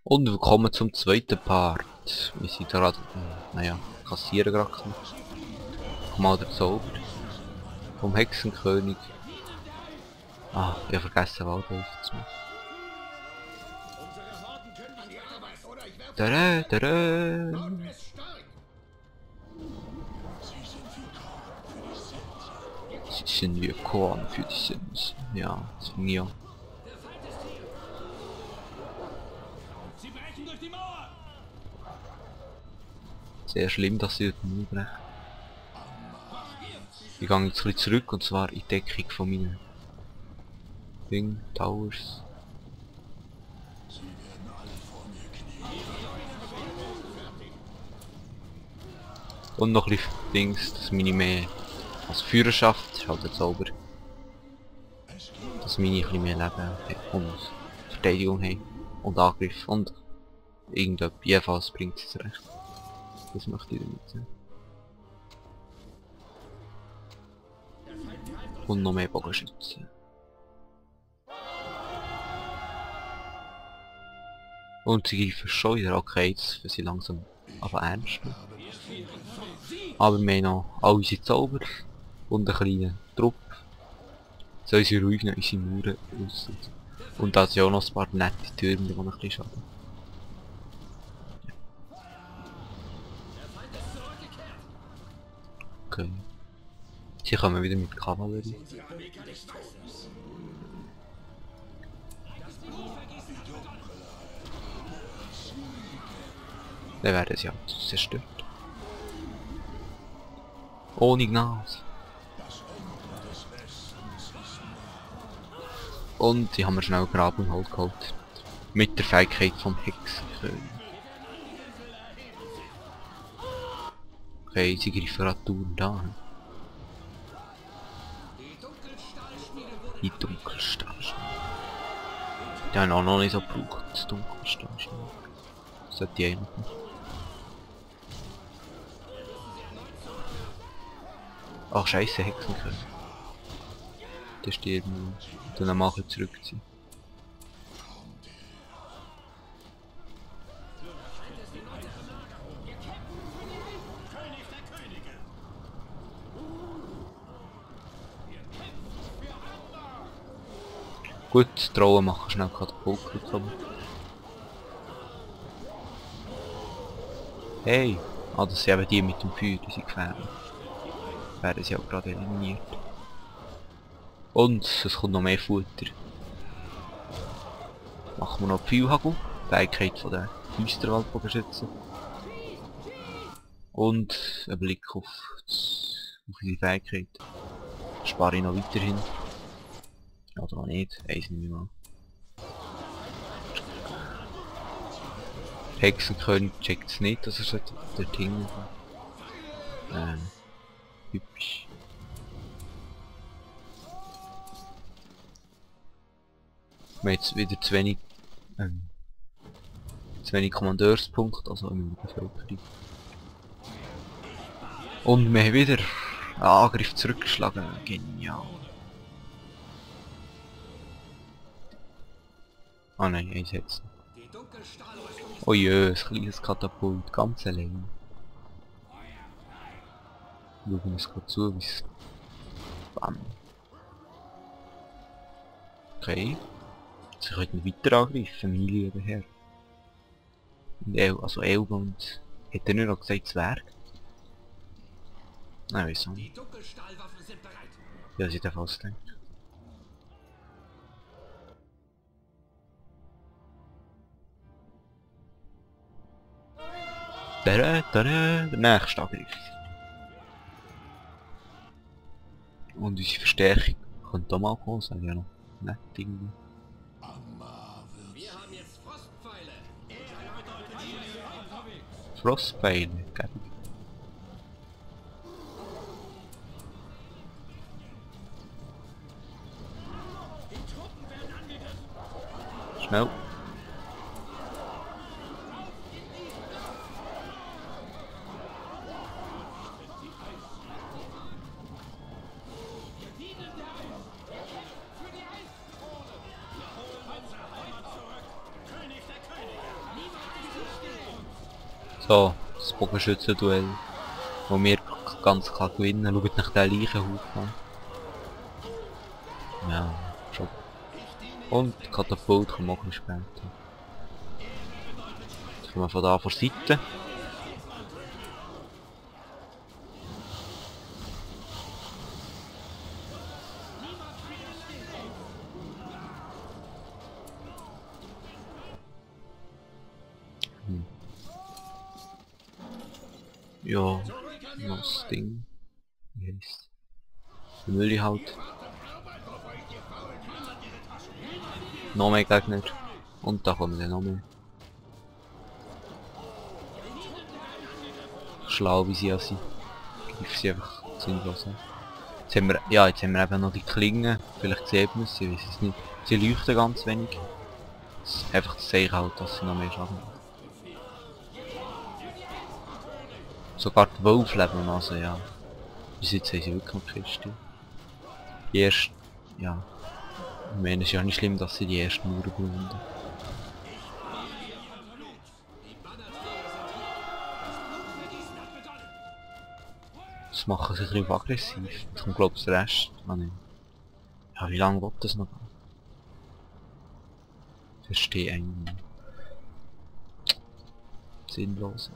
Und willkommen zum zweiten Part. Wir sind gerade, naja, kassieren gerade. Mal der Zauber vom Hexenkönig. Ah, ich habe vergessen, Waldläufe zu machen. Tada, tada. Sie sind wie Korn für die Sims. Ja, das finde ich auch. Sehr schlimm, dass sie dort nicht. Ich gehe jetzt ein bisschen zurück, und zwar in die Deckung von meinen Towers. Und noch ein bisschen Dings, dass meine mehr als Führerschaft, ist halt der Zauber, dass meine ein bisschen mehr Leben haben und Verteidigung haben und Angriff und irgendetwas, jedenfalls bringt es zurecht. Das möchte ich damit sagen. Und noch mehr Bogenschützen. Und sie greifen schon wieder Arcades, für sie langsam aber ernst nehmen. Aber wir haben noch all unsere Zauber und einen kleinen Trupp. So unsere ruhig noch unsere Mauern aussen. Und da sind auch noch ein paar nette Türme, die noch ein bisschen schaden. Okay. Sie kommen wieder mit Kavallerie. Dann werden sie halt zerstört. Ohne Gnade. Und die haben wir schnell Graben halt geholt. Mit der Fähigkeit vom Hexenkönig. Okay, sie greifen gerade Touren da. Die Dunkelstahlschmiede. Die haben auch noch nicht so gebraucht, das Dunkelstahlschmiede. Das sollte ich eigentlich nicht. Ach scheiße, Hexenkönig. Der stirbt nur. Dann mal zurückziehen. Gut, Trauen machen schnell Katapult bekommen. Hey! Ah, das sind eben die mit dem Feuer, die sind gefährlich. Werden sie auch gerade eliminiert. Und es kommt noch mehr Futter. Machen wir noch Pfeilhagel, Fähigkeit von der Düsterwaldbogenschützen. Und ein Blick auf unsere Fähigkeit. Spare ich noch weiterhin. Oder auch nicht, eins nehme ich mal. Hexenkönig checkt es nicht, dass er dort hinten. Typisch. Wir haben jetzt wieder zu wenig Kommandeurspunkte, also in der Bevölkerung. Und wir haben wieder einen Angriff zurückgeschlagen. Genial. Ah nein, eins jetzt. Oh je, ein kleines Katapult, ganz allein. Schauen wir uns gerade zu, wie es... Bam. Okay. Sie könnten weiter angreifen, meine lieben Herr. Und also Elba und... Hat er nicht noch gesagt Zwerg? Nein, wieso nicht? Ja, sie darf fast denken. Tada, tada, der nächste Angriff. Und unsere Verstärkung könnte auch mal kommen, sagen wir ja noch. Nett irgendwie. Wir haben jetzt Frostpfeile. Frostpfeile, geil. Schnell. So, das Bogenschützenduell, wo wir ganz klar gewinnen. Schaut nach den Leichenhaufen an. Ja, schon. Und die Katapult kommt auch ein bisschen später. Jetzt kommen wir von da von der Seite. Ja, noch das Ding. Wie heisst die Mülle halt. Noch mehr Gegner. Und da kommen dann noch mehr. Schlau wie sie ja sind. Greifen sie einfach sinnlos an. Jetzt haben wir, ja, jetzt haben wir eben noch die Klingen. Vielleicht sieht man es, ich weiß es nicht. Sie leuchten ganz wenig. Das ist einfach das Zeichen halt, dass sie noch mehr Schaden machen. Sogar die Wolf leben noch, also ja. Bis jetzt haben sie wirklich noch Kiste. Die erste, ja. Ich meine, es ist ja nicht schlimm, dass sie die ersten Mauern bewohnen. Das machen sie ein bisschen aggressiv. Ich glaube der Rest. Ah, nein. Ja, wie lange wird das noch gehen? Verstehe eigentlich nicht. Sinnlos.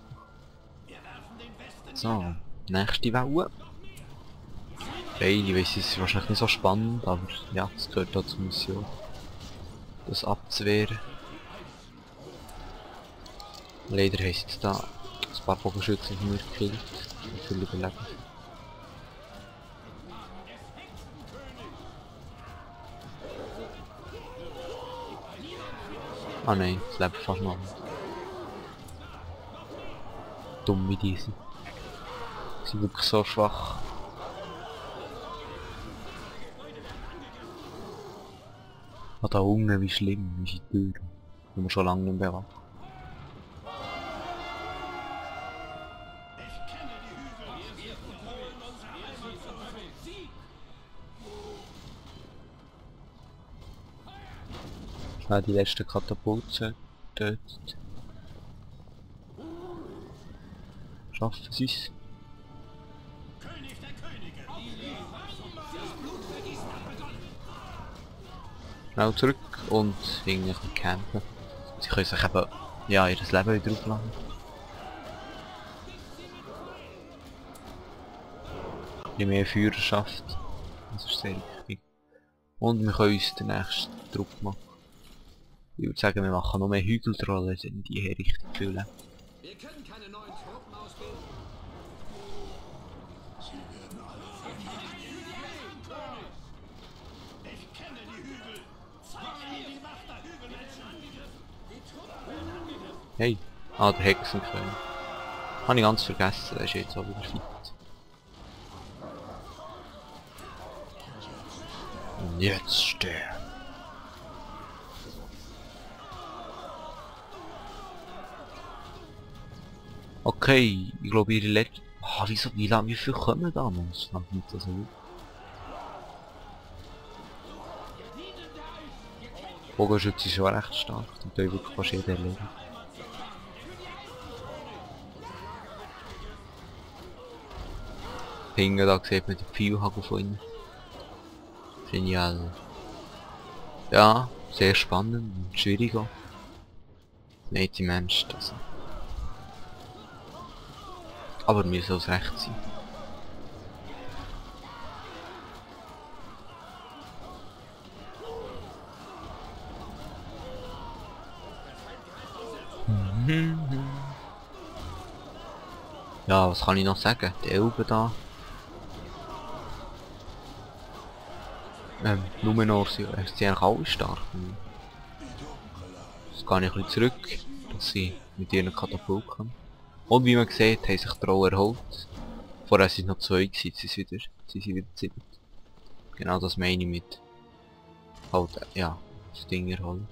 So, nächste Welle. Ich weiss, es ist wahrscheinlich nicht so spannend, aber ja, es gehört da zur Mission. Das abzuwehren. Leider haben sie jetzt da ein paar Bogenschützen von mir gekillt. Und viel überleben. Ah nein, es lebt fast noch. Dumm wie die sind. Sie sind wirklich so schwach. Ah, da unten, wie schlimm ist die Tür. Wenn wir schon lange nicht mehr bewacht. Ja, die letzte Katapult tötet. Schaffen sie es? Schnell zurück und irgendwie ein bisschen campen. Sie können sich eben, ja, ihr Leben wieder aufladen. Ein bisschen mehr Führerschaft. Das ist sehr wichtig. Und wir können uns den nächsten Druck machen. Ich würde sagen, wir machen noch mehr Hügeltrollen in die hier Richtung füllen. Wir können keine neuen Truppen ausbilden. Ich kenne die Hügel. Zeig mir die Macht der Hügelmenschen. Die Truppen werden angegriffen. Hey, ah, der Hexenkönig. Habe ich ganz vergessen, der ist jetzt auch wieder fit. Und jetzt sterben. Okay, ich glaube ihre letzte... Ah, wieso, wie viel kommen da noch? Das fand ich nicht so gut. Bogenschütze ist schon recht stark, die können wirklich fast jeden erledigen. Hinten da sieht man den Pfeilhagel von ihnen. Genial. Ja, sehr spannend und schwierig auch. Nicht im Ernst, also. Aber mir soll es recht sein. Ja, was kann ich noch sagen? Die Elben da. Numenor sind eigentlich alle stark. Jetzt gehe ich ein bisschen zurück, dass sie mit ihren Katapult kommen. Und wie man sieht, haben sich die Rolle erholt. Vorher sind es noch 2 gewesen, sie sind wieder 7. Genau das meine ich mit halt, ja, das Ding erholen.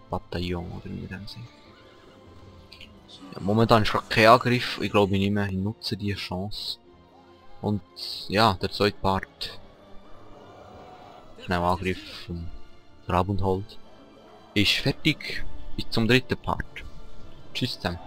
Bataillon oder wie man sagt. Ja, momentan ist gerade kein Angriff, ich glaube nicht mehr, ich nutze die Chance. Und ja, der zweite Part, schnell Angriff vom Grabundhold, ist fertig. Bis zum dritten Part. Tschüss zusammen.